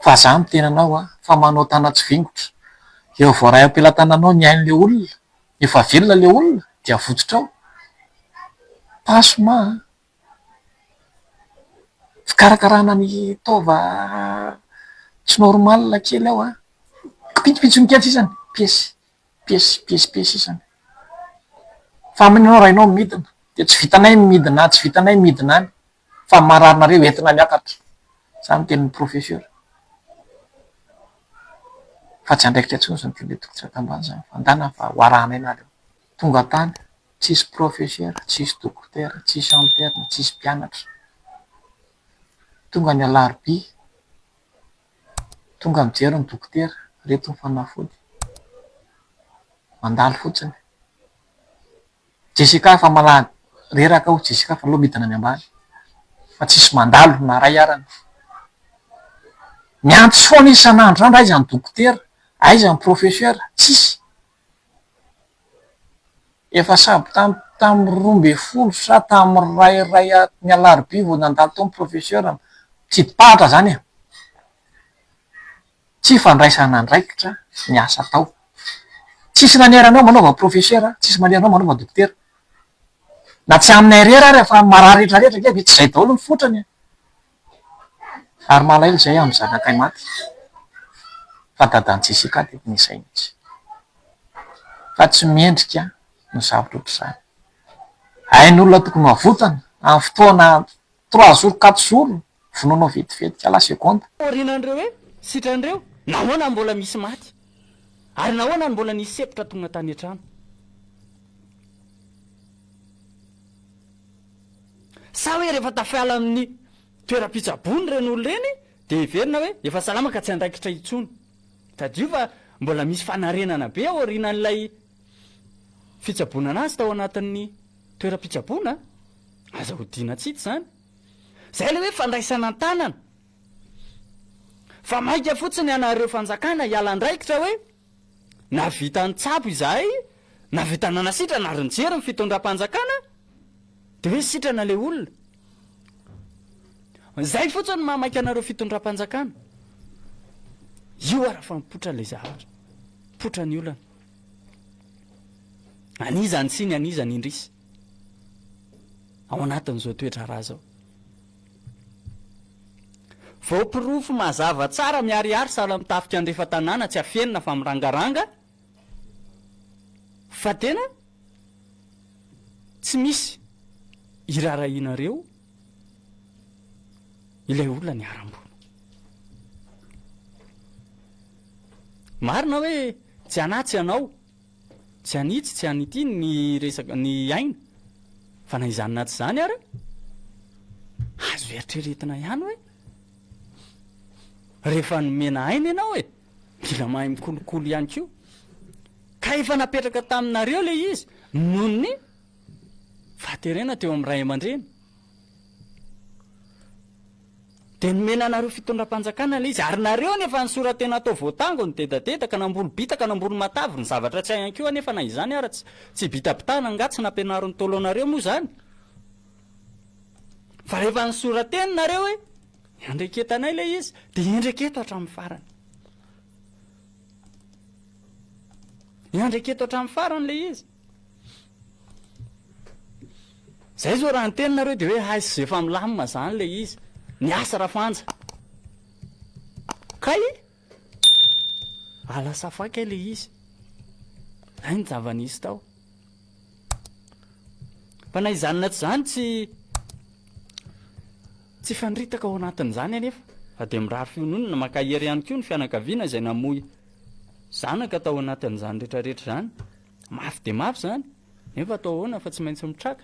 Fa za miteny anao a, fa manao tana-tsy vingotra. Eo voaray am-pelatananao ny ain'le olona, efa velona le olona dia avototrao. Paso ma a. Fikarakarana ny taova tsy normal kely ao a. Kipitsopitsony kely sisany, piesy, piesy, piesy, piesy sisany. Fa amin'inona rainao midina? Dia tsy vitanay ny midina, tsy vitanay midina any. Fa ny mararinareo entina miakatra. Zany tenin'ny professeur. Fa tsy andraikitra intsony zany tenin'ilay dokotera tambany zany. Fa ndana fa ho arahanay nareo. Tonga tany, tsisy professeur, tsisy dokotera, tsisy interne, tsisy mpianatra. Tonga ny alarobia, tonga mijery ny dokotera, reto ny fanafody. Mandalo fotsiny. Jessica fa malady reraka aho Jessica fa aleo midina any ambany fa tsisy mandalo na ray arany. Miantso foana izy isan'andro isan'andro aiza ny dokotera, aiza ny professeur, tsisy. Efa sabo tam tamin'ny 12 sa tamin'ny iray iray ny alarobia vao nandalo tao ny professeur, mitsidipahatra zany e. Tsy fandraisana andraikitra ny asa atao. Tsisy nanery anao manaova professeur, tsisy manery anao manaova dokotera. Na tsy aminay irery ary fa marary rehetra rehetra ange mety izay daholo ny fotrany e. Ary malahelo izay amin'ny zanakay maty fa dadan'i Jessica dia nisy izay mihitsy. Fa tsy mendrika ny zavatra ohatr'izany. Ain'olona tokony ho avotana amin'ny fotoana trois jours quatre jours Vonoinao vetivety à la seconde. Aorianan'ireo hoe sitran'ireo, nahoana no mbola misy maty? Ary nahoana no mbola nisy sepotra tonga tany an-trano? Sa hoe rehefa tafiala amin'ny toeram-pitsaboana ireny olona ireny dia heverina hoe efa salama ka tsy andraikitra intsony? Tadidio fa mbola misy fanarenana be aorianan'ilay fitsaboana anazy tao anatin'ny toeram-pitsaboana. Aza odiana tsy hita izany. Zay le hoe fandraisana an-tanana. Fa maika fotsiny ianareo fanjakana hiala andraikitra hoe nahavita nitsabo izahay, nahavita nanasitrana ary nijery ny fitondram-panjakana dia hoe sitrana le olona. Zay fotsiny no maha maika anareo fitondram-panjakana. Io ara fa mipoitra ilay zavatra. Mipoitra ny olana. An'iza ny tsiny, an'iza ny indrisy. ao anatin'izao toe-draharaha izao. Voaporofo mazava tsara miharihary sahala amin'ny tafika andrefan-tanàna tsy afenina fa mirangaranga fa tena tsy misy iraharahianareo ilay olona niharam-boina. Marina hoe tsy anà tsy anao. Tsy an'itsy tsy an'ity ny resaka ny aina fa na izany na tsy izany ary azo eritreretina ihany hoe rehefa nomena aina ianao e, mila mahay mikolokolo ihany koa. Ka efa napetraka taminareo ilay izy noho ny fahaterena teo amin'ny ray aman-dreny. Dia nomena anareo fitondram-panjakana ilay izy, ary nareo anefa nisora-tena tao voatango, nidedadedaka, namboly bitaka, namboly matavy, ny zavatra tsy hay ihany koa anefa na izany ara tsy tsy bitabitahana angaha tsy nampianarin'ny Ntaolo anareo moa izany? Fa rehefa nisora-tena nareo hoe iandreketanay ilay izy, dia iandreketo hatramin'ny farany. Iandreketo hatramin'ny farany ilay izy. Zay zao raha niteny nareo de hoe hay sy efa milamina zany le izy. Niasa Rafanja. Kay alasafay kay le izy. Zay ny zava-nisy tao. Fa na izany na tsy izany tsy tsy fandritaka ao anatin'izany anefa fa dia mirary fiononana mankahery ihany koa ny fianakaviana izay namoy zanaka tao anatin'izany rehetrarehetra izany. Mafy dia mafy izany, nefa atao ahoana fa tsy maintsy mitraka.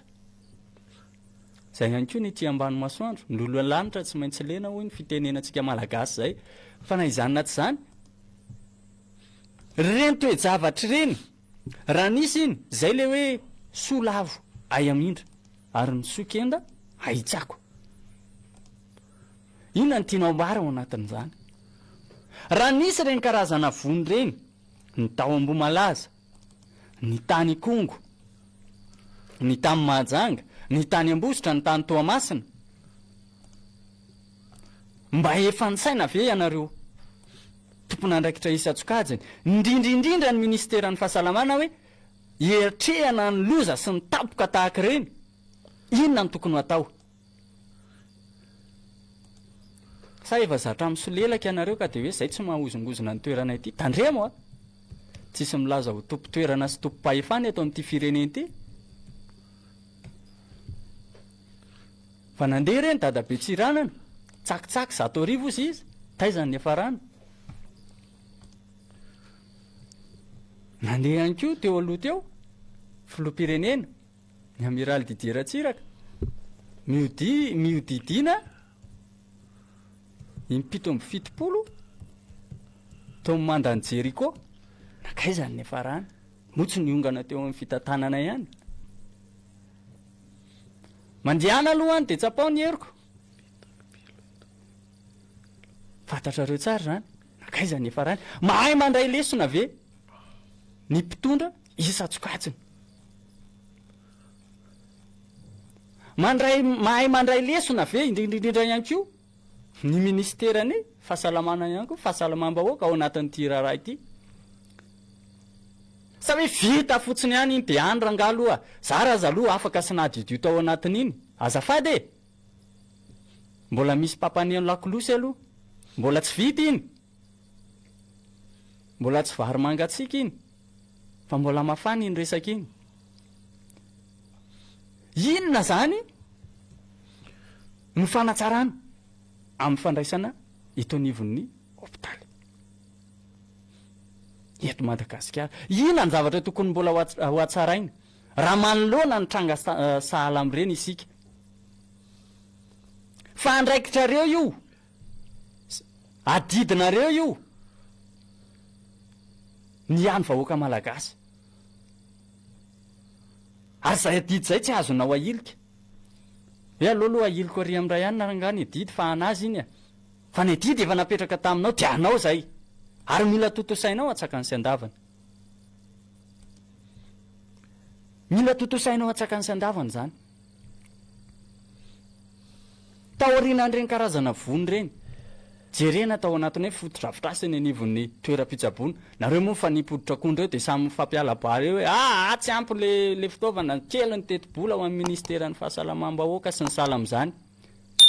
Izay ihany koa ny ety ambany masoandro, ny loloha lanitra tsy maintsy lena hoy ny fitenenantsika malagasy izay. Fa na izany na tsy izany, ireny toe-javatra ireny, raha nisy iny, izay ilay hoe soa lavo hay hamindra, ary ny soa kenda hay hitsako. Inona no tianao ambara ao anatin'izany? Raha nisy ireny karazana vono ireny, ny tao Ambohimalaza, ny tany Ikongo, ny tany Mahajanga, ny tany Ambositra, ny tany Toamasina. Mba efa nisaina ve ianareo? tompon'andraikitra isan-tsokajiny, indrindra indrindra ny minisiteran'ny fahasalamana hoe hiatrehana ny loza sy ny tampoka tahaka ireny, inona no tokony ho atao? Sa efa zatra misolelaka ianareo ka dia hoe izay tsy mahahozongozona ny toerana ity? Tandremo a! Tsisy milaza ho tompon-toerana sy tompom-pahefana eto amin'ity firenena ity. Fa nandeha ireny dadabe Tsiranana, tsakitsaky 1100 ozy izy, taiza ny niafarany? Nandeha ihany koa teo aloha teo, filoham-pirenena, ny amiraly Didier Ratsiraka, miodi, mihodidina im-77 tao amin'ny mandan'i Jeriko, nankaiza ny niafarany? Moa tsy niongana teo amin'ny fitantanana ihany? Mandehana aloha any dia tsapao ny heriko. Fantatrareo tsara izany. Nankaiza ny niafarany? Mahay mandray lesona ve ny mpitondra isan-tsokajiny? Mandray, mahay mandray lesona ve indrindra indrindra ihany koa ny minisiteran'ny fahasalamana ihany koa, fahasalamam-bahoaka ao anatin'ity raharaha ity? Sa hoe vita fotsiny ihany iny dia any rangaha aloha, zara aza aloha afaka sy nadiodio tao anatin'iny. Azafady e! Mbola misy mpampaneno lakolosy aloha. Mbola tsy vita iny. Mbola tsy vary mangatsiaka iny. Fa mbola mafana iny resaka iny. Inona izany no fanatsarana amin'ny fandraisana eto anivon'ny hopitaly? Eto Madagasikara. Inona ny zavatra tokony mbola ho hatsaraina raha manoloana ny tranga sahala amin'ireny isika? Fa andraikitrareo io, adidinareo io, ny hany vahoaka malagasy. Ary izay adidy izay tsy azonao ahilika. Hoe aleo aloha ahiliko ary amin'ny ray ihany rangahy ny adidy fa an'azy iny e. Fa ny adidy efa napetraka taminao dia anao izay. Ary mila tontosainao antsakany sy andavany. Mila tontosainao antsakany sy andavany izany. Taorianan'ireny karazana vono ireny, jerena tao anatin'ny hoe fotodrafitrasa eny anivon'ny toeram-pitsaboana. Nareo moa mifanipy hoditra akondro eo dia samy mifampiala bala eo hoe aa tsy ampy le le fitaovana, kely ny tetibola ho an'ny ministeran'ny fahasalamam-bahoaka sy ny sahala amin'izany.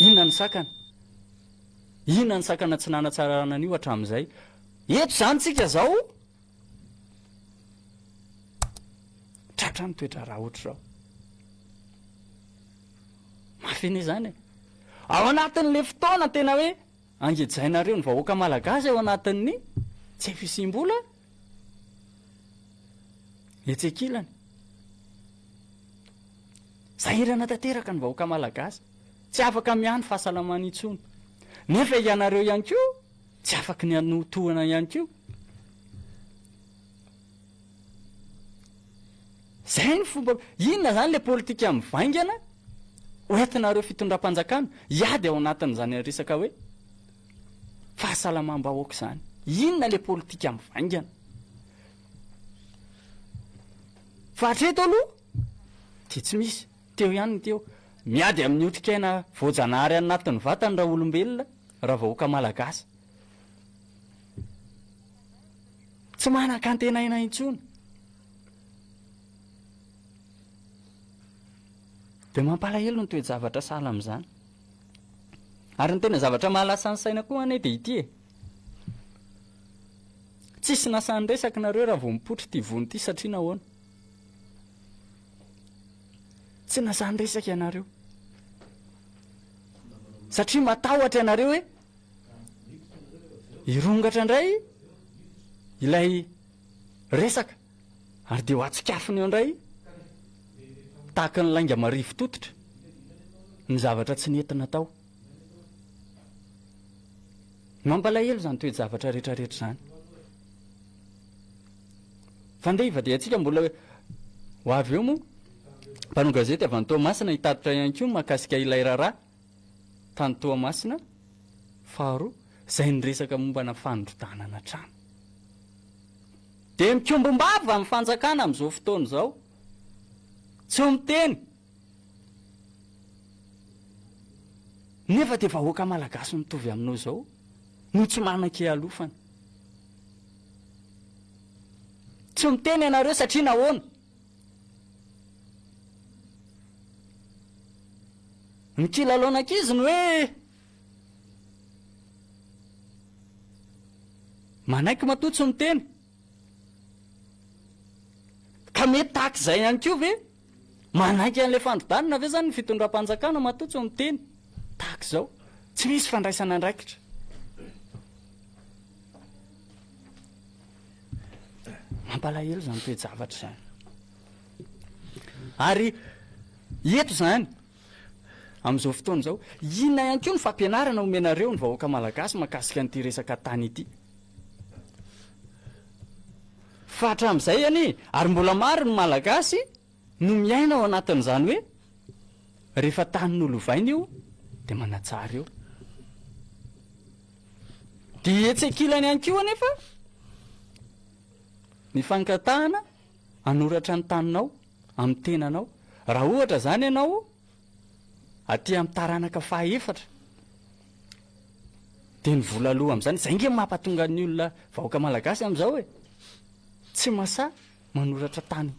Inona ny sakana? Inona ny sakana tsy nanatsarana an'io hatramin'izay? Eto izany tsika izao tratra ny toe-draharaha ohatr'izao. Mafy anie izany e. Ao anatin'ilay fotoana tena hoe angejainareo ny vahoaka malagasy ao anatin'ny tsy fisiam-bola etsy ankilany. Sahirana tanteraka ny vahoaka malagasy. Tsy afaka miahy ny fahasalamany intsony. Nefa ianareo ihany koa tsy afaky ny hanotohana ihany koa. Zay ny fomba, inona zany le politika mivaingana hoentinareo fitondram-panjakana hiady ao anatin'izany resaka hoe fahasalamam-bahoaka izany? Inona le politika mivaingana? Fa hatreto aloha dia tsy misy, teo ihany ny teo. Miady amin'ny otrikaina voajanahary anatin'ny vatany raha olombelona, raha vahoaka malagasy. Tsy manan-kantenaina intsony. Dia mampalahelo ny toe-javatra sahala amin'izany. Ary ny tena zavatra mahalasa ny saina koa anie dia ity e. Tsisy nasahy niresaka nareo raha vao mipoitra ity vono ity satria nahoana? Tsy nasahy niresaka ianareo. Satria matahotra ianareo hoe hirongatra indray ilay resaka ary dia ho atsikafony eo indray tahaka ny lainga marivo tototra ny zavatra tsy nety natao. Mampalahelo izany toe-javatra rehetrarehetra izany. Fa ndeha hivadihantsika mbola ho avy eo moa. Mpanao gazety avy any Toamasina hitatitra ihany koa mahakasika ilay raharaha tany Toamasina faharoa izay niresaka mombana fandrodanana trano. Dia mikombom-bava ny fanjakana amin'izao fotoana izao. Tsy miteny. Nefa dia vahoaka malagasy mitovy aminao izao no tsy manan-kialofana. Tsy miteny ianareo satria nahoana? Ny kilalaon'ankizy ny hoe manaiky matoa tsy miteny. Ka mety tahaka izay ihany koa ve? Manaiky an'ilay fandrodanana ve izany ny fitondram-panjakana matoa tsy miteny tahaka izao? Tsy misy fandraisana andraikitra. Mampalahelo izany toe-javatra izany. Ary eto izany, amin'izao fotoana izao, inona ihany koa ny fampianarana omenareo ny vahoaka malagasy mahakasika an'ity resaka tany ity? Fa hatramin'izay anie, ary mbola maro ny malagasy no miaina ao anatin'izany hoe rehefa tany nolovaina io dia manatsara eo. Dia etsy ankilany ihany koa anefa ny fangatahana hanoratra ny taninao amin'ny tenanao. Raha ohatra izany ianao aty amin'ny taranaka fahaefatra dia ny vola aloa amin'izany, izay ange mampatonga ny olona vahoaka malagasy amin'izao e! Tsy masahy manoratra tany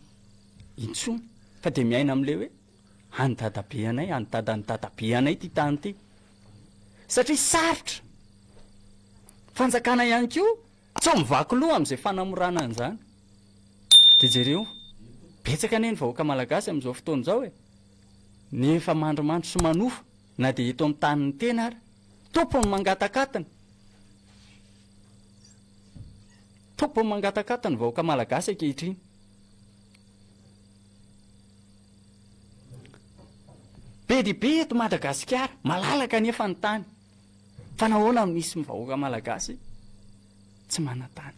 intsony fa dia miaina amin'ilay hoe any dadabe anay, any dadan'ny dadabe anay ity tany ity. Satria sarotra. Fanjakana ihany koa Sao mivaky loha amin'izay fanamorana an'izany. Dia jereo, betsaka anie ny vahoaka malagasy amin'izao fotoana izao e! Ny efa mandrimandry sy manofa na dia eto amin'ny tanin'ny tena ary. Tompony mangatak'atiny. Tompony mangatak'atiny ny vahoaka malagasy ankehitriny. Be dia be eto Madagasikara, malalaka anefa ny tany. Fa nahoana no misy vahoaka malagasy tsy manan-tany?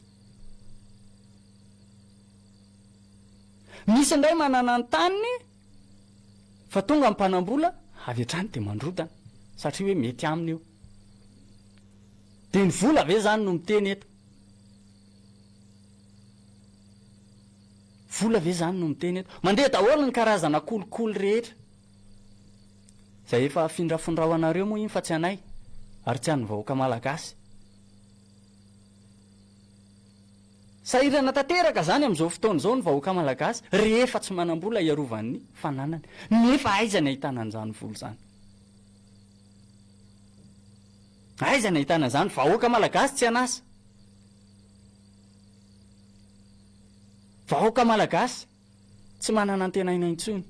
Misy indray manana ny taniny fa tonga ny mpanam-bola avy hatrany dia mandrodana satria hoe mety aminy io. Dia ny vola ve izany no miteny eto? Vola ve izany no miteny eto? Mandeha daholo ny karazana kolikoly rehetra. Izay efa afindrafindrao anareo moa iny fa tsy anay ary tsy an'ny vahoaka malagasy. Sahirana tanteraka izany amin'izao fotoana izao ny vahoaka malagasy rehefa tsy manam-bola hiarovany ny fananany. Nefa aiza ny ahitana an'izany vola izany? Aiza ny ahitana an'izany? Vahoaka malagasy tsy an'asa. Vahoaka malagasy Tsy manana antenaina intsony.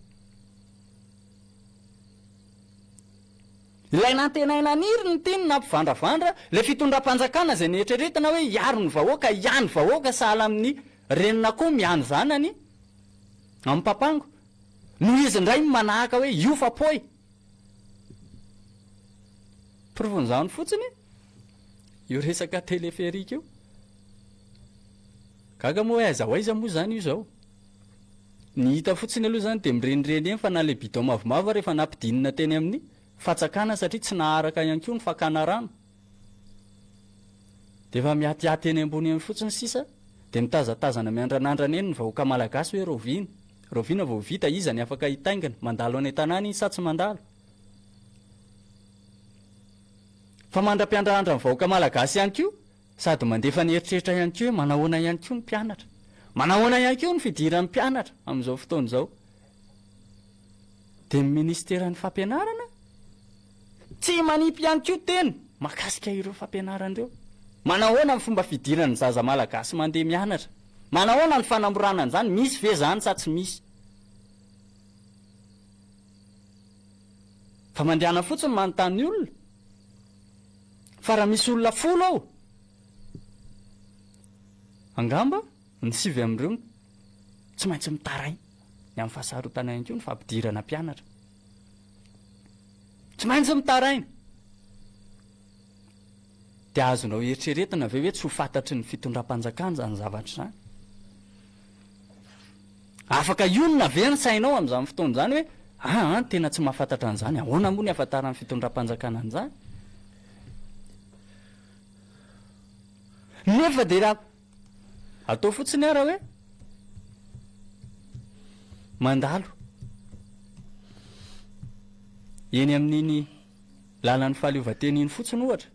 Ilay nantenaina haniry ny tiany nampivandravandra ilay fitondram-panjakana izay neritreretina hoe hiaro ny vahoaka, hiany vahoaka sahala amin'ny renin'akoho miany zanany amin'ny papango. Noho izy indray no manahaka hoe io fa poy. Porofon'izany fotsiny io resaka téléphérique io. Gaga moa hoe aiza ho aiza moa izany io izao? Ny hita fotsiny aloha izany dia mirenireny eny fa na ilay bidon mavomavo ary efa nampidinina teny amin'ny fatsakana satria tsy naharaka ihany koa ny fakana rano. Dia efa miatiaty eny ambony eny fotsiny sisa dia mitazatazana miandranandrana eny ny vahoaka malagasy hoe rahoviana? Rahoviana vao vita? Iza ny afaka hitaingina? Mandalo any an-tanàna iny sa tsy mandalo? Fa mandra-piandrahandran'ny vahoaka malagasy ihany koa Sady mandefa ny eritreritra ihany koa hoe manahoana ihany koa ny mpianatra. Manahoana ihany koa ny fidiran'ny mpianatra amin'izao fotoana izao. Dia ny ministeran'ny fampianarana tsy manipy ihany koa teny mahakasika ireo fampianarana ireo. Manahoana ny fomba fidiran'ny zaza malagasy mandeha mianatra? Manahoana ny fanamorana an'izany? Misy ve izany sa tsy misy? Fa mandehana fotsiny manontany olona. Fa raha misy olona folo ao, angamba ny sivy amin'ireo tsy maintsy mitaraina ny amin'ny fahasarotana ihany koa ny fampidirana mpianatra. Tsy maintsy mitaraina. Dia azonao eritreretina ve hoe tsy ho fantatry ny fitondram-panjakana izany zavatra izany? Afaka hionona ve ny sainao amin'izany fotoana izany hoe aa tena tsy mahafantatra an'izany, ahoana moa ny ahafantaran'ny fitondram-panjakana an'izany? Nefa dia raha atao fotsiny ara hoe mandalo eny amin'iny lalan'ny fahaleovantena iny fotsiny ohatra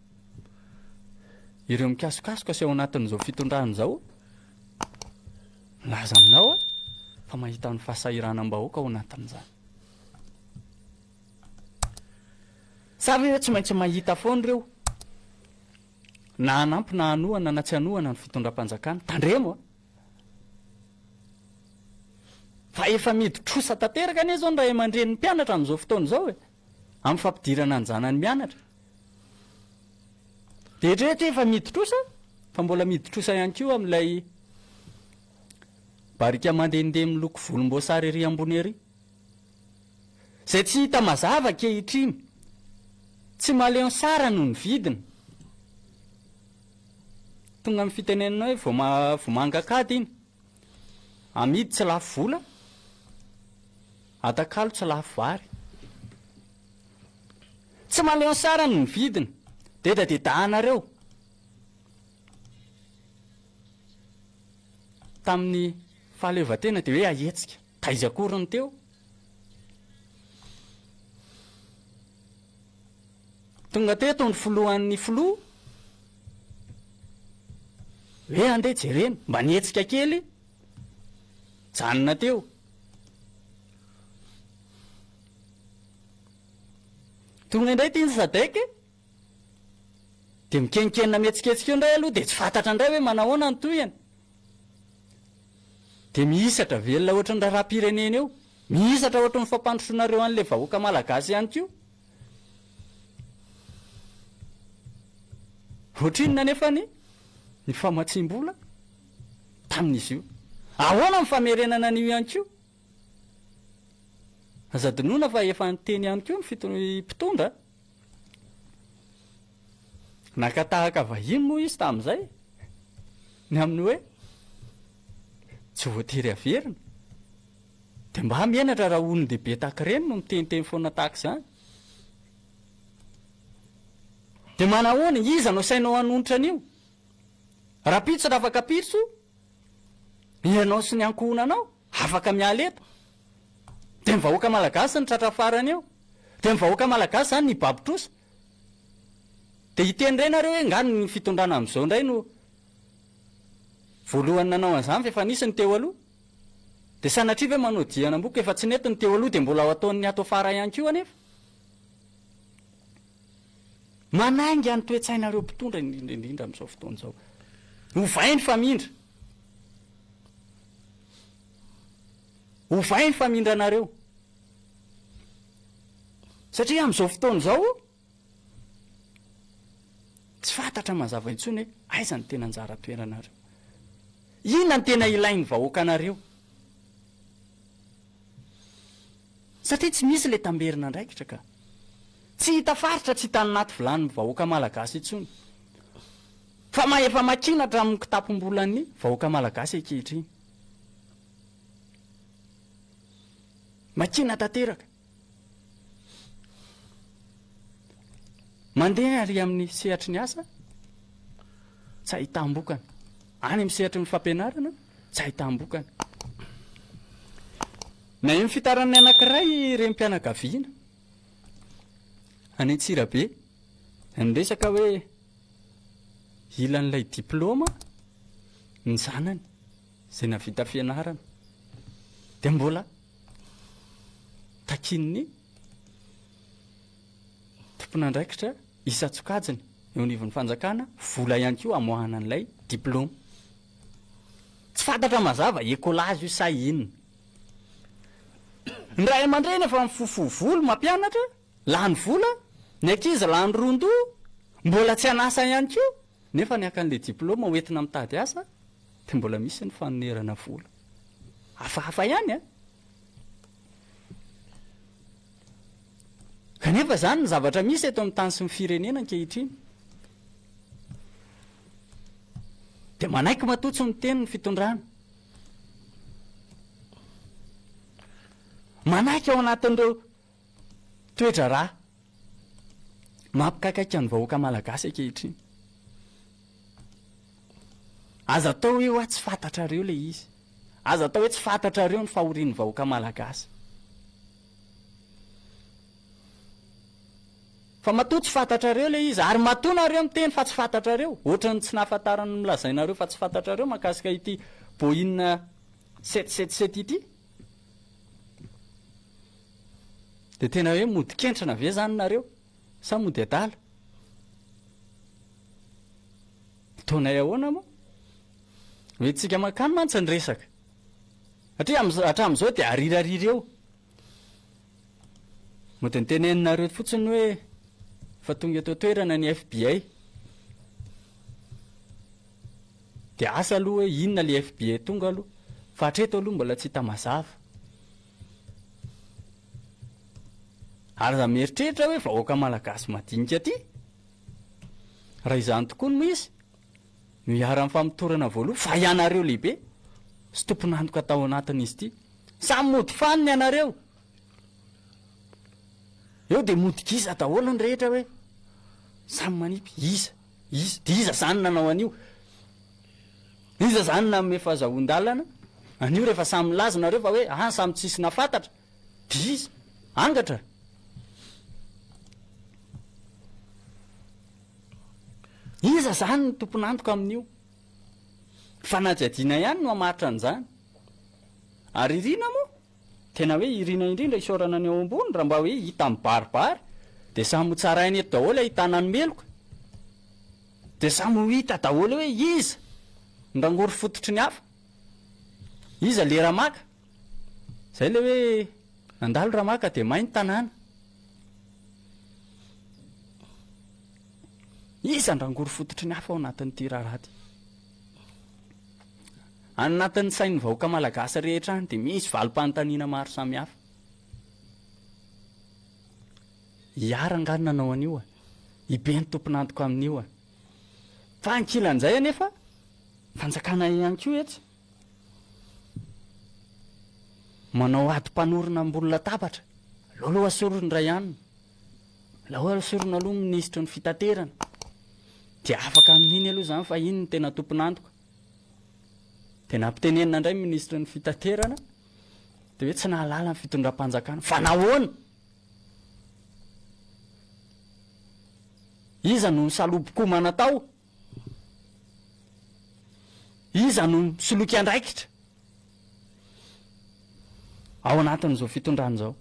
ireo mikasokasoka sy ao anatin'izao fitondrana izao. Milaza aminao aho fa mahita ny fahasahiranam-bahoaka ao anatin'izany. Sa ve hoe tsy maintsy mahita foana ireo? Na hanampy na hanohana na tsy hanohana ny fitondram-panjakana. Tandremo a! Fa efa midi-trosa tanteraka anie izao ny ray aman-drenin'ny mpianatra amin'izao fotoana izao e! Amin'ny fampidirana an-janany mianatra. Dia eritrereto hoe efa midi-trosa fa mbola midi-trosa ihany koa amin'ilay barika mandehandeha miloko volomboasary ery ambony ery. Izay tsy hita mazava ankehitriny. Tsy maleon sara no nividina. Tonga amin'ny fitenenana hoe vao vomanga an-kady iny. Amidy tsy lafo vola, atakalo tsy lafo vary. Tsy maleon sara no nividina. Dedadedahanareo. Tamin'ny fahaleovantena dia hoe ahetsika. Taiza akory ny teo? Tonga teto ny filohan'ny filoha hoe andeha jerena, mba nihetsika kely, janona teo. Tonga indray ity ny Sadec, dia mikenkenina mihetsiketsika eo indray aloha dia tsy fantatra indray hoe manahoana ny tohiny. Dia mihisatra velona ohatry ny raharaham-pirenena eo. Mihisatra ohatry ny fampandrosoanareo an'ilay vahoaka malagasy ihany koa. Ohatrinona anefa ny ny famatsiam-bola tamin'izy io? Ahoana ny famerenana an'io ihany koa? Aza adinoina fa efa niteny ihany koa ny fito- mpitondra. Naka tahaka vahiny moa izy tamin'izay, ny amin'ny hoe tsy voatery haverina. Dia mba menatra raha olon-dehibe tahaka ireny no miteniteny foana tahaka izany. Dia manahoana? Iza no asainao hanonitra an'io? Rahampitso raha afaka pitso, ianao sy ny ankohonanao afaka miala eto. Dia ny vahoaka malagasy no tratra farany eo. Dia ny vahoaka malagasy izany nibaby trosa. Dia hiteny indray nareo hoe nga ny fitondrana amin'izao indray no voalohany nanao an'izany fa efa nisy ny teo aloha. Dia sanatria ve manao dian'amboka efa tsy nety ny teo aloha dia mbola ho ataon'ny ato afara ihany koa anefa? Manainga ny toe-tsainareo mpitondra indrindra indrindra amin'izao fotoana izao. Ovay ny famindra. Ovay ny famindranareo. Satria amin'izao fotoana izao, tsy fantatra mazava intsony hoe aiza ny tena anjara toeranareo. Inona no tena ilain'ny vahoakanareo? Satria tsy misy ilay tamberin'andraikitra ka. Tsy hita faritra, tsy hita anaty vilanin'ny vahoaka malagasy intsony. Fa efa makina hatramin'ny kitapom-bolan'ny vahoaka malagasy ankehitriny. Makina tanteraka. Mandeha ary amin'ny sehatry ny asa, tsy ahitam-bokany. Any amin'ny sehatry ny fampianarana, tsy ahitam-bokany. Naheno fitaran'ny anankiray renim-pianakaviana any Antsirabe, niresaka hoe ilan'ilay diplaoma ny zanany izay nahavita fianarana dia mbola takian'ny tompon'andraikitra isan-tsokajiny eo anivon'ny fanjakana vola ihany koa hamoahana an'ilay diplaoma. Tsy fantatra mazava écolage io sa inona. Ny ray aman-dreny efa mifofoa volo mampianatra, lany vola, ny ankizy lany ron-doha, mbola tsy an'asa ihany koa, nefa ny haka an'ilay diplaoma ho entina mitady asa dia mbola misy ny fanonerana vola. Hafahafa ihany an! Kanefa izany ny zavatra misy eto amin'ny tany sy ny firenena ankehitriny. Dia manaiky matoa tsy miteny ny fitondrana. Manaiky ao anatin'ireo toe-draharaha mampikaikaika ny vahoaka malagasy ankehitriny. Aza atao hoe hoa tsy fantatrareo ilay izy. Aza atao hoe tsy fantatrareo ny fahorian'ny vahoaka malagasy. Fa matoa tsy fantatrareo ilay izy, ary matoa nareo miteny fa tsy fantatrareo, ohatran'ny tsy nahafantaran'ny milazainareo fa tsy fantatrareo mahakasika ity Boeing. Sept sept sept ity? Dia tena hoe mody kentrina ve zany nareo sa mody adala? Ataonay ahoana moa? Hoentintsika mankany mantsy ny resaka. Satria amin'izao hatramin'izao dia arirariry eo. Mody noteneninareo fotsiny hoe efa tonga eto an-toerana ny FBI. Dia asa aloha hoe inona le FBI tonga aloha fa hatreto aloha mbola tsy hita mazava. Ary aza mieritreritra hoe vahoaka malagasy madinika aty. Raha izany tokoa no izy, no iharan'ny famotorana voalohany fa ianareo lehibe sy tompon'antoka tao anatin'izy ity. Samy mody fanina ianareo. Eo dia mody giza daholo ny rehetra hoe samy manipy iza. Iza? Dia iza izany nanao an'io? Iza izany nanome fahazahoan-dalana an'io rehefa samy milaza nareo fa hoe ah samy tsisy nahafantatra? Dia iza? Angatra? Iza izany no tompon'antoka amin'io? Fanadihadiana ihany no hamaritra an'izany. Ary irina moa? Tena hoe irina indrindra isaorana ny ao ambony raha mba hoe hita mibaribary dia samy ho tsaraina eto daholo ahitana ny meloka dia samy ho hita daholo hoe iza ny rangory fototry ny hafa iza le ramaka zay le hoe nandalo ramaka dia may ny tanàna iza ny rangory fototry ny hafa ao anatin'ity raharaha ity Any anatin'ny sain'ny vahoaka malagasy rehetra any dia misy valim-panontaniana maro samihafa. I Ara angaha no nanao an'io e? I Be no tompon'antoka amin'io e? Fa ankilan'izay anefa, fanjakana ihany koa etsy manao ady mpanorina ambony latabatra. Aleo aloha asorina indray anona. Aleo asorina aloha ny minisitry ny fitaterana. Dia afaka amin'iny aloha izany fa iny no tena tompon'antoka. Dia nampitenenina indray ny minisitry ny fitaterana dia hoe tsy nahalala ny fitondram-panjakana. Fa nahoana? Iza no nisalobokomana tao? Iza no nisoloky andraikitra ao anatin'izao fitondrana izao?